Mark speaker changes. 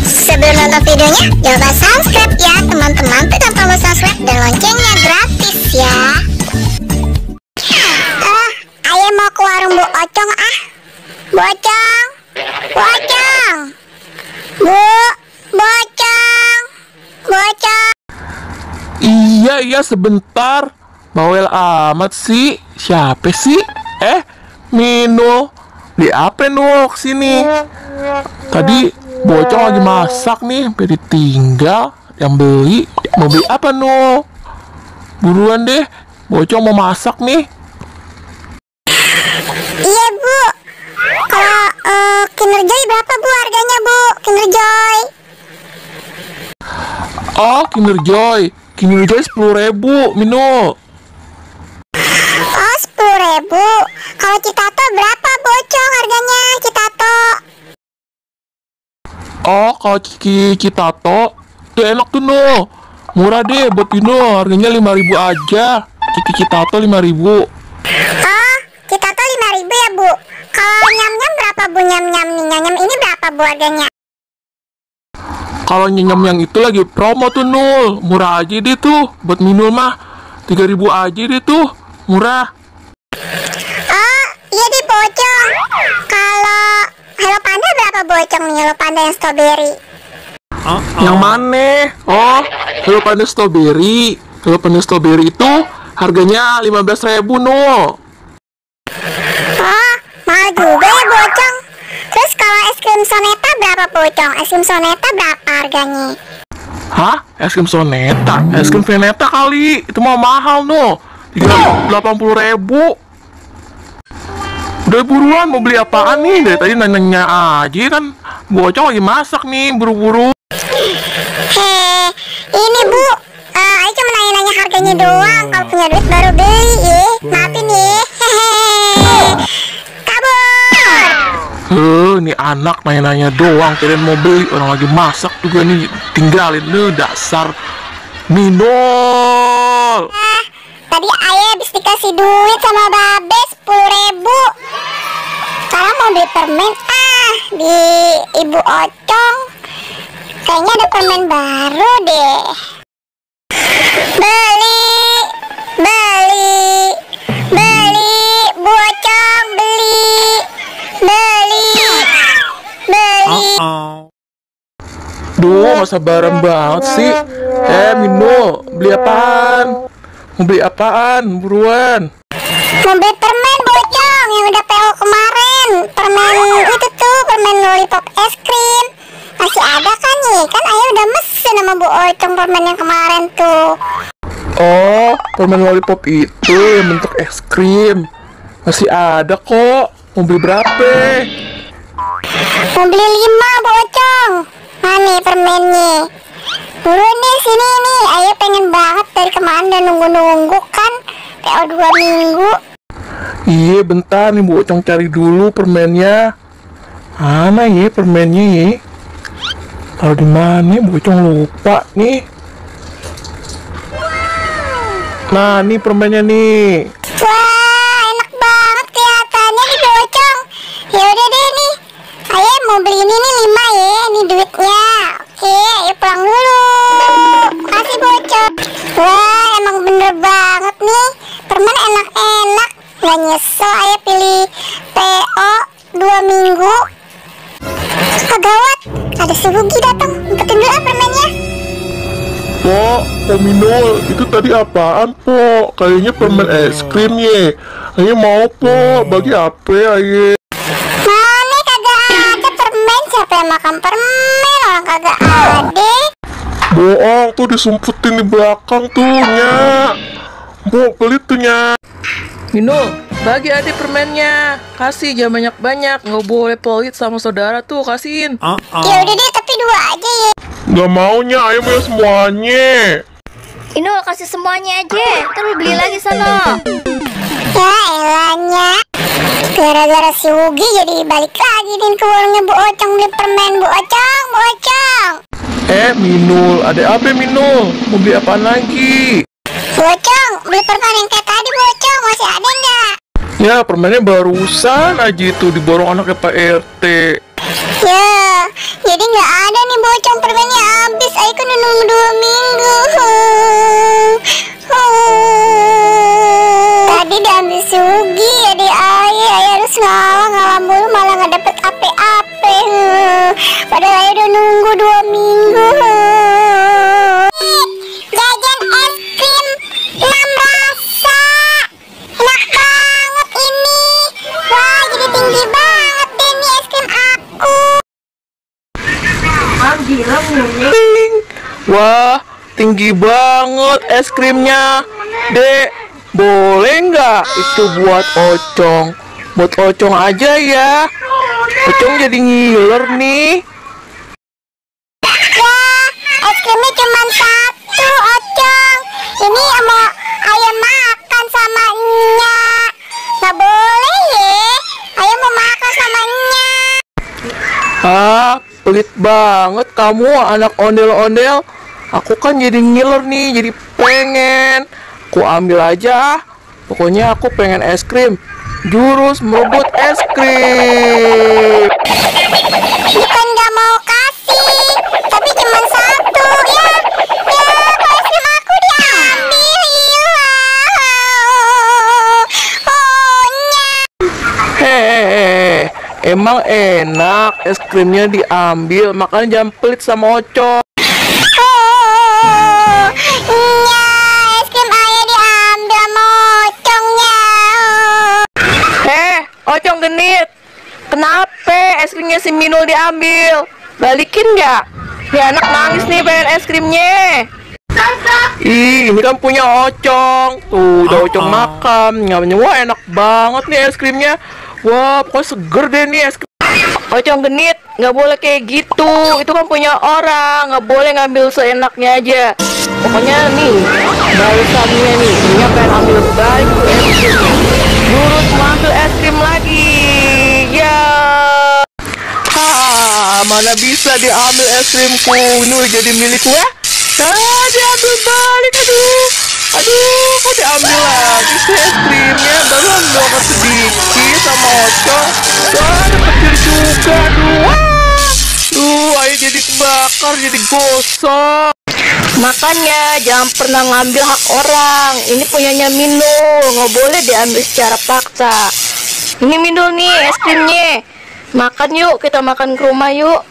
Speaker 1: Sebelum nonton videonya, jangan lupa subscribe ya teman-teman. Tekan tombol subscribe dan loncengnya gratis ya. Ayo mau ke warung Bu Ocong ah. Bu Ocong, Bu Ocong, Bu Ocong, Bu Ocong.
Speaker 2: Iya sebentar. Bawel amat sih. Siapa sih? Mino. Di apa Nuh kesini? Tadi Bocong lagi masak nih, sampai ditinggal. Yang beli, mau beli apa Nuh? Buruan deh, Bocong mau masak nih.
Speaker 1: Iya Bu. Kalau Kinder Joy berapa Bu harganya Bu? Kinder Joy.
Speaker 2: Oh, Kinder Joy 10.000 Mino.
Speaker 1: Oh 10.000. Kalau Citato berapa Bocong harganya Citato?
Speaker 2: Oh, kalau Citato tuh enak tuh Nuh. Murah deh buat Mino, harganya 5.000 aja. Citato 5.000.
Speaker 1: Oh Citato 5.000 ya Bu. Kalau nyam-nyam berapa Bu? Nyam-nyam nih, nyam-nyam ini berapa Bu harganya?
Speaker 2: Kalau nyam yang itu lagi promo tuh Nul, murah aja deh tuh. Buat Minul mah 3.000 aja deh tuh, murah.
Speaker 1: Oh iya deh Bocong. Kalau Hello Panda berapa Bocong nih? Hello Panda yang strawberry.
Speaker 2: Yang mana? Oh, Hello Panda strawberry. Hello Panda strawberry itu harganya 15.000 Nul.
Speaker 1: Oh mahal juga ya Bocong. Terus kalau es krim Soneta berapa Bocong? Es krim Soneta berapa harganya?
Speaker 2: Hah? Es krim Soneta? Es krim Veneta kali. Itu mah mahal Nul, 80.000. Udah buruan, mau beli apaan nih? Dari tadi nanya aja kan. Bocong lagi masak nih, buru-buru.
Speaker 1: Ini Bu, Ayo cuma nanya-nanya harganya doang. Kalau punya duit baru beli ya. Maafin ya. Kabur.
Speaker 2: Nih anak nanya-nanya doang, kirain mau beli, orang lagi masak juga nih, tinggalin lu dasar Minol.
Speaker 1: Tadi ayah habis dikasih duit sama Babe 10.000. Sekarang mau beli permen di Ibu Ocong. Kayaknya ada permen baru deh. Beli Bu Ocong, beli.
Speaker 2: Duh, gak sabaran banget sih. Mino, beli apaan? Mau beli apaan? Buruan.
Speaker 1: Mau beli permen Bocong yang udah PO kemarin. Permen itu tuh, permen lollipop es krim. Masih ada kan nih? Kan ayah udah mesen sama Bu Ocong permen yang kemarin tuh.
Speaker 2: Oh, permen lollipop itu yang bentuk es krim. Masih ada kok. Mau beli berapa?
Speaker 1: Mau beli 5 Bocong. Mana permennya? Buruan deh sini nih. Ayah pengen banget dari kemarin dan nunggu-nunggu kan. PO 2 minggu.
Speaker 2: Iya, bentar nih Bu Ocong cari dulu permennya. Mana ya permennya ya? Kalau di mana Bu Ocong lupa nih. Nah, nih permennya nih.
Speaker 1: Wah, enak banget kelihatannya nih Bocong. Ya udah deh nih. Ayah mau beli ini nih 5 ya. Ini duitnya. Oke, ayo pulang dulu. Makasih Bocong. Wah, emang bener banget nih. Permen enak-enak. Gak nyesel ayah pilih PO 2 minggu. Gawat, ada si Hugi datang. Ngikutin dulu permennya.
Speaker 2: Po Minol, itu tadi apaan Po? Kayaknya permen es krim ye. Ayo mau Po, bagi apa ayo?
Speaker 1: Mana kagak ada permen. Siapa yang makan permen? Orang kagak ada.
Speaker 2: Bohong, tuh disumputin di belakang tuh Nya. Bu, pelit tuh Nya.
Speaker 3: Minul, bagi adik permennya. Kasih, jangan banyak-banyak. Nggak boleh pelit sama saudara tuh, kasihin.
Speaker 1: Ya udah deh, tapi 2 aja ya.
Speaker 2: Gak mau Nya, ayo mau semuanya.
Speaker 4: Inul, kasih semuanya aja. Terus beli lagi sana.
Speaker 1: Ya elahnya. Gara-gara si Hugi jadi balik lagi nih ke warungnya Bu Ocong beli permen. Bu Ocong, Bu Ocong.
Speaker 2: Minul, ada apa Minul? Mau beli apaan lagi?
Speaker 1: Bu Ocong, beli permen yang kayak tadi Bu Ocong. Masih ada nggak?
Speaker 2: Ya, permennya barusan aja itu diborong anaknya Pak RT.
Speaker 1: Ya, jadi nggak ada nih bocong, permennya habis. Ayo kan udah nunggu 2 minggu. Tadi diambil Sugi, adik ayah harus ngalah mulu malah nggak dapet apa-apa. Padahal ayah udah nunggu 2 minggu. Jajan es krim 6 rasa, enak banget ini. Wah, jadi tinggi banget deh nih es krim aku.
Speaker 2: Ting. Wah, tinggi banget es krimnya. Dek, boleh nggak itu buat Ocong? Buat Ocong aja ya. Ocong jadi ngiler nih.
Speaker 1: Wah, es krimnya cuma 1, Ocong. Ini mau ayah makan sama Nya. Nggak boleh ya, ayah mau makan sama Nya.
Speaker 2: Ah, pelit banget kamu anak ondel-ondel. Aku kan jadi ngiler nih, jadi pengen. Aku ambil aja. Pokoknya aku pengen es krim. Jurus merebut es krim.
Speaker 1: Bukan nggak mau kasih, tapi cuma 1 ya. Ya, kok es krim aku diambil. Nya.
Speaker 2: Hehehe, emang enak es krimnya diambil, makanya jangan pelit sama Ocong.
Speaker 1: Nya, es krim ayah diambil sama Ocongnya.
Speaker 3: Ocong genit. Kenapa es krimnya si Minul diambil? Balikin nggak? Ya anak nangis nih pengen es krimnya.
Speaker 2: Ih, ini kan punya Ocong. Tuh, udah Ocong makan. Ngamanya, wah enak banget nih es krimnya. Wah, pokoknya seger deh nih es krim.
Speaker 3: Ocong genit, nggak boleh kayak gitu. Itu kan punya orang, nggak boleh ngambil seenaknya aja. Pokoknya nih, balasannya nih, dia pengen ambil balik tuh es krimnya. Jurus mengambil es krim lagi. Ya.
Speaker 2: Mana bisa diambil es krimku? Ini udah jadi milikku ya. Diambil balik, aduh, kok diambil lagi sih es krimnya? Baru ambil aku sedikit sama Ocong. Wah, ada petir juga, ayo jadi kebakar, jadi gosong.
Speaker 3: Makanya jangan pernah ngambil hak orang. Ini punyanya Minul, nggak boleh diambil secara paksa. Ini Minul nih es krimnya. Makan yuk, kita makan ke rumah yuk.